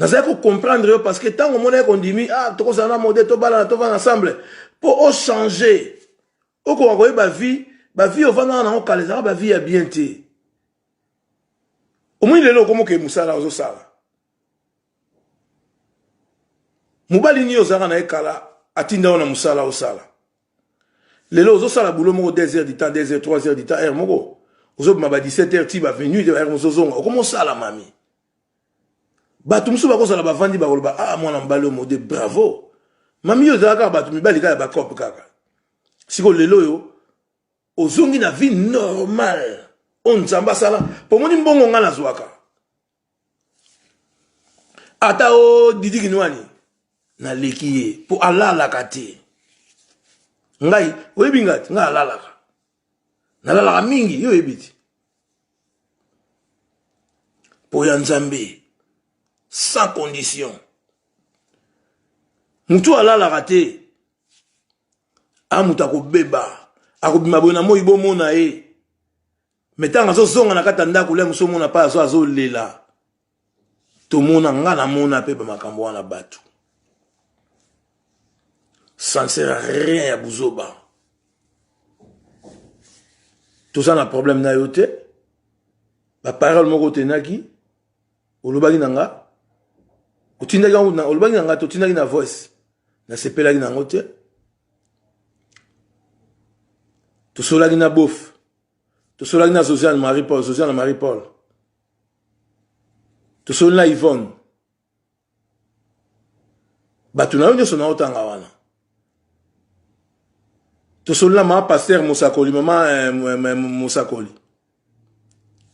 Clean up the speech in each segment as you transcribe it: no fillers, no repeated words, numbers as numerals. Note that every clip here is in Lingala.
Nazali ko comprendre yo parce que ntango omonaki kondimi, ah, tokozala na mode, tobalana, tovanda ensemble mpo ochanger, okoka koyeba vie, bavie ovandaka nango kala ezalaka bavie ya bien te. Omoni lelo okomoke mosala ozosala, mobali nini ozalaka na ye kala atinda yo na mosala osala, lelo ozosala boulot moko 2 heures du temps, 2 heures, 3 heures du temps, heure moko ozobima ba 17 heures ti ba minuit, heure mozozonga okoma osala mami. Bato mosusu bakozala bavandi, bakoloba: ah, mwana mobali oyo mode, bravo mami. Yo ozalaka kaka bato mibali kaka ya bacope kaka. Sikoyo lelo oyo ozongi na vie normale oyo Nzambe asala. Po omoni mbongo ngai nazwaka, ata o Didi Kinwani naleki ye mpo alalaka te. Ngai oyebi ngai te, ngai alalaka, nalalaka mingi, yo oyebi te. Mpo ya Nzambe sans condition, motu alalaka te, a moto akobeba, akobima boye na moi bomona ye, me ntango azozonga na kati ya ndako le mosu omona mpe azo azolela. Tomona, nga namona mpe bamakambo wana. Bato, ça ne sert à rien ya buzoba. Toza na problème na yo te. Baparole moko otenaki, olobaki na nga, otindaki yango, olobaki na nga te, otindaki na voice, nasepelaki na yango te. Tosolaki na bof, tosolaki na Zosiane Marie Paul, Zosiane Marie Paul, tosoli na Yvonne, bato na yo nyonso na otanga wana. Tosoli na mama pasteur Mosakoli, mama Mosakoli,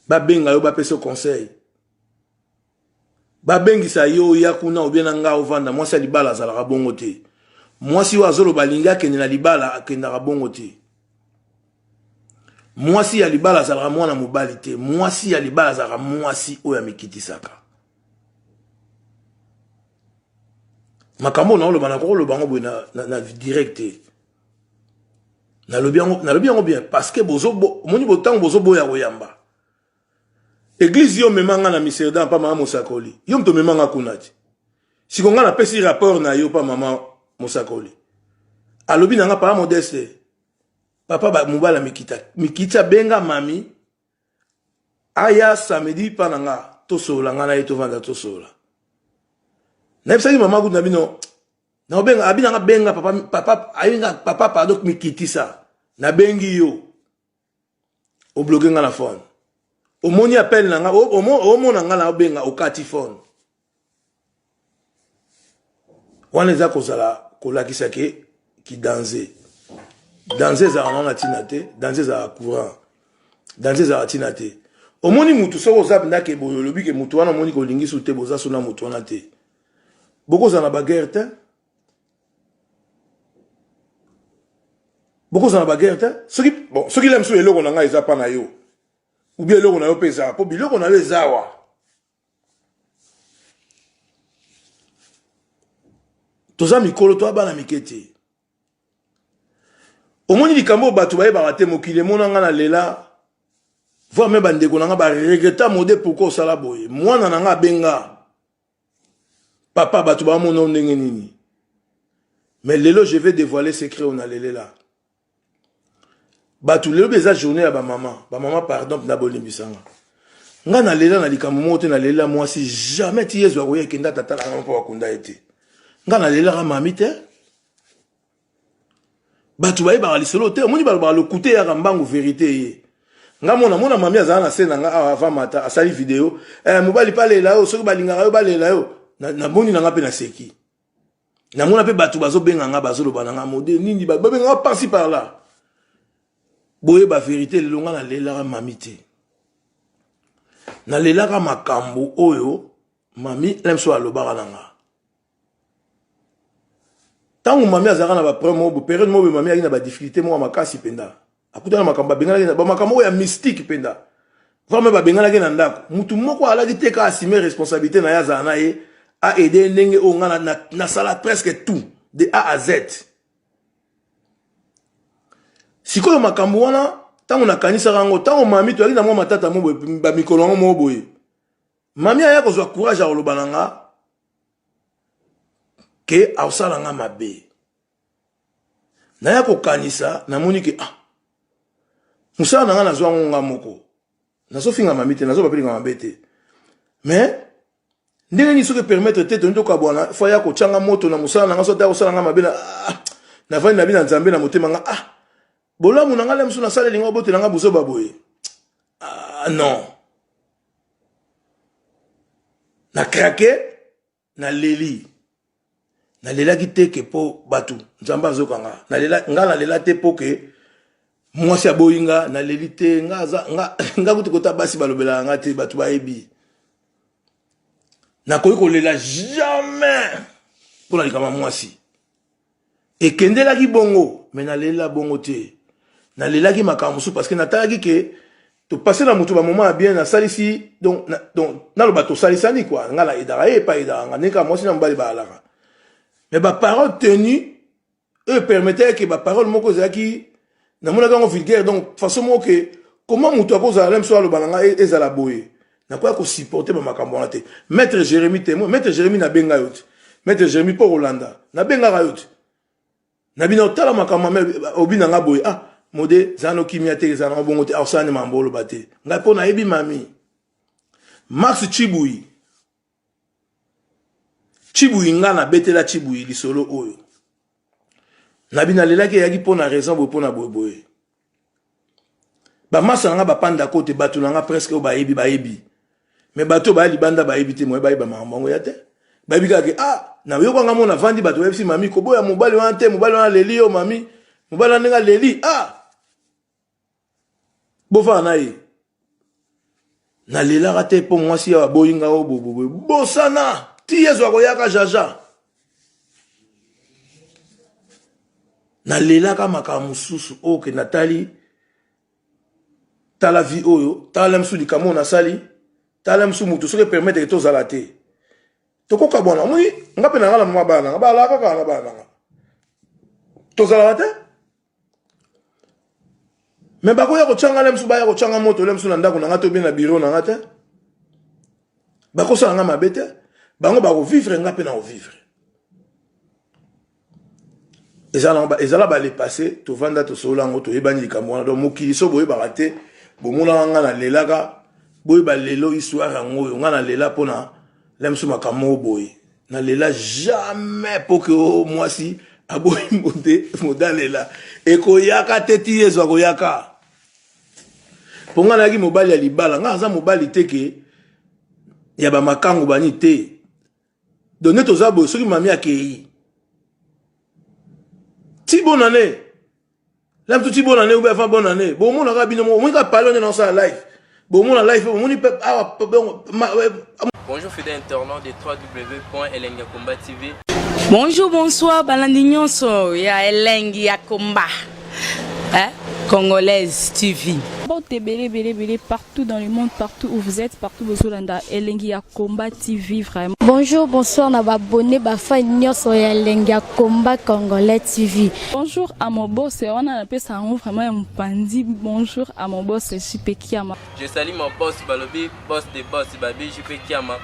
babenga yo, bapesa conseil, babengisa yo, oya kuna obie na nga ovanda. Mwasi ya libala azalaka bongo te. Mwasi oyo azoloba alingi akende na libala akendaka bongo te. Mwasi ya libala azalaka mwana mobali te. Mwasi ya libala azalaka mwasi oyo amikitisaka. Makambo oyo naoloba, nakoki koloba yango boye na direct te. Nalobi yango bien parce que omoni ntango bozoboya koyamba église. Yo omema nga na miserda mpa mama Mosakoli, yo moto omema nga kuna ti siko nga napesi rapport na yo mpa mama Mosakoli. Alobi na nga: papa Modeste, papa mobali amikita mikiti, abenga mami aya samedi mpa na nga, tosolola, nga na ye tovanda tosolola. Nayebisaki mama kutu na bino, naobenga, abi nanga benga papa, papa ayebi papa, pardon, mikitisa, nabengi yo, obloquer nga na phone. Omoni appel na nga, omona nga na obenga, okati phone. Wana eza kozala kolakisa ke kidanze danze ezalaka nano na ntina te. Danze ezalaka courant, danze ezalaka ntina te. Omoni mutu, soki oza ndake boye, olobi ke mutu wana omoni kolingi su te, boza so na mutu wana te, bokozala na baguerre te, bokozala na baguerre te. Soki bon, soki la mosusu eloko na ngai eza mpa na yo, ubie eloko na yo mpe eza, mpo biloko na yo eza awa. Toza mikolo, toya bana mike te. Omoni likambo oyo bato bayebaka te, mokili emona nga na lela, voire me bandeko na nga baregreta: mode, pourquoi osala boye? Mwana na nga abenga: papa, bato bamona ndenge nini? Mais lelo je vais dévoiler secret oyo nalelela bato. Lelo eza journée ya bamama. Bamama, pardon, na bolimbisanga, nga nalela na likambo moko te. Nalela mwasi jamais ti Yezu akoya ekenda tata na nga mpo bakunda ye te. Nga nalelaka mami te. Bato bayebaka lisolo te. Omoni, balobaka lokute eyaka mbangu, vérité ye. Nga mona mona mami azala na se na nga awa avant mata asali video mobali mpe alela yo, soki balingaka yo balela yo. Namoni na nga mpe naseki. Namona mpe bato bazobenga nga, bazoloba na nga mode nini, babenga nga par-ci par là. Boyeba vérité lelo, nga nalelaka mami te. Nalelaka makambo oyo mami na biso alobaka na nga. Ntango mami azalaka na baproblème moko, période moko, mami ayaki na badifficulté moko makasi mpenza, akutana makambo, babenganaki bamakambo oyo ya mystique mpenza, vraiment babenganaki na ndako. Mutu moko alaki te ka assume responsabilité na ye, azala na ye, aide ndenge oyo nga nasala presque tout de A à Z. Sikoyo makambo wana, ntango nakanisaka yango, ntango mami toyaki na mwa matata mo boye, bamikolo yango moko boye, mami aya kozwa courage ya koloba na nga. Ke akosala nga mabe. Naya kokanisa, namoni ke ah, mosala na nga nazwa yango nga moko. Nazofinga mami te, nazoba mpe likambo mabe te. Mais ndenge nini soki permettre te tolingi tokabwana, fo aya kotya nga moto na mosala na nga, soki ata kosala nga mabe na ah, navandi na bi na Nzambe na motema nga ah, bolamu na nga le mosusu nasaleli nga obotela nga buzoba boye. Ah non. Na craquer, na leli. Nalelaki te ke po bato Nzambe azoka nga. Nalela nga nalela te po ke mwasi aboyi nga, naleli te nga aza nga nga kutu kota basi balobelaka nga te, bato bayebi. Nakoki kolela jamais mpo na likambo ya mwasi. Ekendelaki bongo, mais nalela bongo te. Nalelaki makambo mosusu parce que natalaki ke topase na moto ba moment ya bien, nasalisi donc na, donc naloba tosalisani quoi, nga na aidaka ye epai aidaka nga, ndenge kaka mwasi na mobali baalaka. Mais ba parole tenue oyo permettait ke ba parole moko ezalaki namonaki yango vulgaire, donc façon moko ke comment moto akozala na biso aloba na nga ezala boye, nakoya kosupporte ba makambo wana te. Maître Jérémie témoin, Maître Jérémie nabenga yo te, Maître Jérémie mpo kolanda nabengaka yo te, na bino tala makambo obi na nga boye, ah mode zala no kimia te, ezala nango bongo te, akosala nde mambo oloba te ngai mpo nayebi mami Max Chibuyi. Chibuyi nga nabetela Chibuyi lisolo oyo na bino alelaki, eyaki mpo na raison boye mpo na boye boye. Bamasa na nga bapanda kote, bato na nga presque oyo bayebi bayebi, me bato oyo baya libanda bayebi te, moye bayeba makambo yango ya te, bayebi kaka ke ah nayoka nga mona vandi, bato bayebisi mami koboya mobali wana te, mobali wana aleli yo mami, mobali wana ndenge aleli ah bofana na ye. Nalelaka te mpo mwasi awa aboyi nga oyo boboboye, bosana ti Yesu akoyaka jaja. Nalelaka makambo mosusu oyo ke natali tala vie oyo, tala mosusu likambo oyo nasali, tala mosusu moto soki permettre ke tozala te tokokabwana. Omoni nga mpe na nga na mama bana nanga balaka kaka na bana nanga tozalaka te, me bakoya kotya nga le mosusu, baya kotya nga moto le mosusu na ndako na nga to bien na bureau na nga te, bakosala nga mabe te, bango bakovivre nga mpe na kovivre. Ezala bale passé, tovanda tosolola yango, toyebani likambo wana. Donc mokili so boyebaka te, bomonaka nga nalelaka, boyeba lelo histoire yango oyo nga nalela mpona la mosusu makambo moko boye. Nalela jamais mpo ke o mwasi aboyi mode modalela ekoyaka te ti Yesu akoyaka. Mpo nga nayaki mobali ya libala, nga aza mobali te ke ya bamakangu bani te. Donc nde toza boye, soki mami akei ti bonne année la motu ti bonne année ou avant bonne année, bomonaka bino moko, omoni kaka pale nde naosala live, bomona live, bomoni mpe awa. Bonjour fidèles internautes de www.elengiyakomba TV. Bonjour, bonsoir, balandi nyonso ya Elengi ya Komba. Hein? Congolaise TV. Mbote ebele ebele ebele partout dans le monde, partout où vous êtes, partout bozolanda Elengi ya Combat TV vraiment. Bonjour, bonsoir na ba abonné ba fan nyonso ya Elengi ya Combat Congolais TV. Bonjour à mon boss, wana napesa yango vraiment ya mopanzi. Bonjour à mon boss JP Kiama. Je salue mon boss Balobi, boss de boss Babi JP Kiama.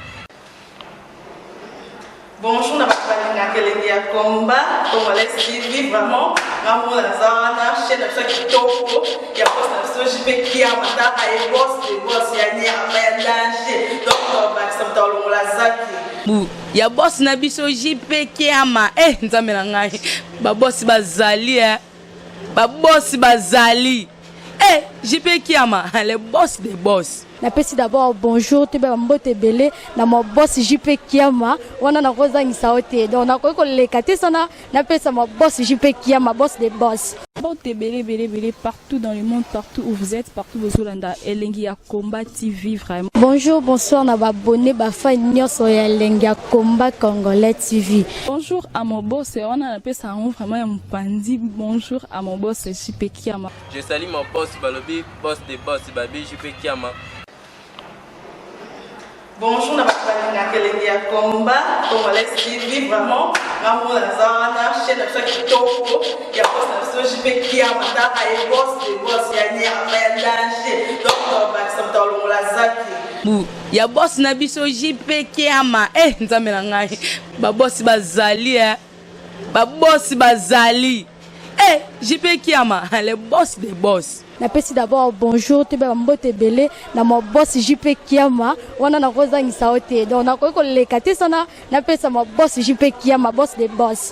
Bonjour na bato balingaka Elengi ya Combat Congolais TV, vraiment nga moko naza wana chaîne na biso ya kitoko ya boss na biso JP Kiama, taka ye boss de boss ya nyama ya danger, donc tobakisa moto alongola zaki bu ya boss na biso JP Kiama. Eh Nzambe na ngai, ba boss bazali eh, ba boss bazali eh, JP Kiama le boss de boss. Napesi d'abord bonjour toyeba bambote ebele na ma boss JP Kiama, wana nakozangisa yo te, donc nakoki koleka te sana napesa ma boss JP Kiama, boss de boss. Mbote ebele ebele ebele partout dans le monde, partout où vous êtes, partout bozolanda Elengi ya Combat TV vraiment. Bonjour, bonsoir na ba abonné ba fan nyonso ya Elengi ya Combat Congolais TV. Bonjour à mon boss, wana napesa yango vraiment ya mopanzi. Bonjour à mon boss JP Kiama. Je salue mon boss Balobi, boss de boss Babi JP Kiama. Bonjour na bato balingaka Elengi ya Combat Congolais TV, vraiment nga moko naza wana chaîne na biso ya kitoko ya boss na biso JP Kiama, taka ye boss de boss ya nyama ya danger, donc tobakisa moto alongola zaki. Bu ya boss na biso JP Kiama. Eh nzambe na ngai. Ba boss bazali eh. Ba boss bazali. Eh JP Kiama, le boss des boss. Napesi d'abord bonjour, toyeba bambote ebele na ma boss JP Kiama. Wana nakozangisa yo te, donc nakoki koleka te sana napesa ma boss JP Kiama, boss de boss.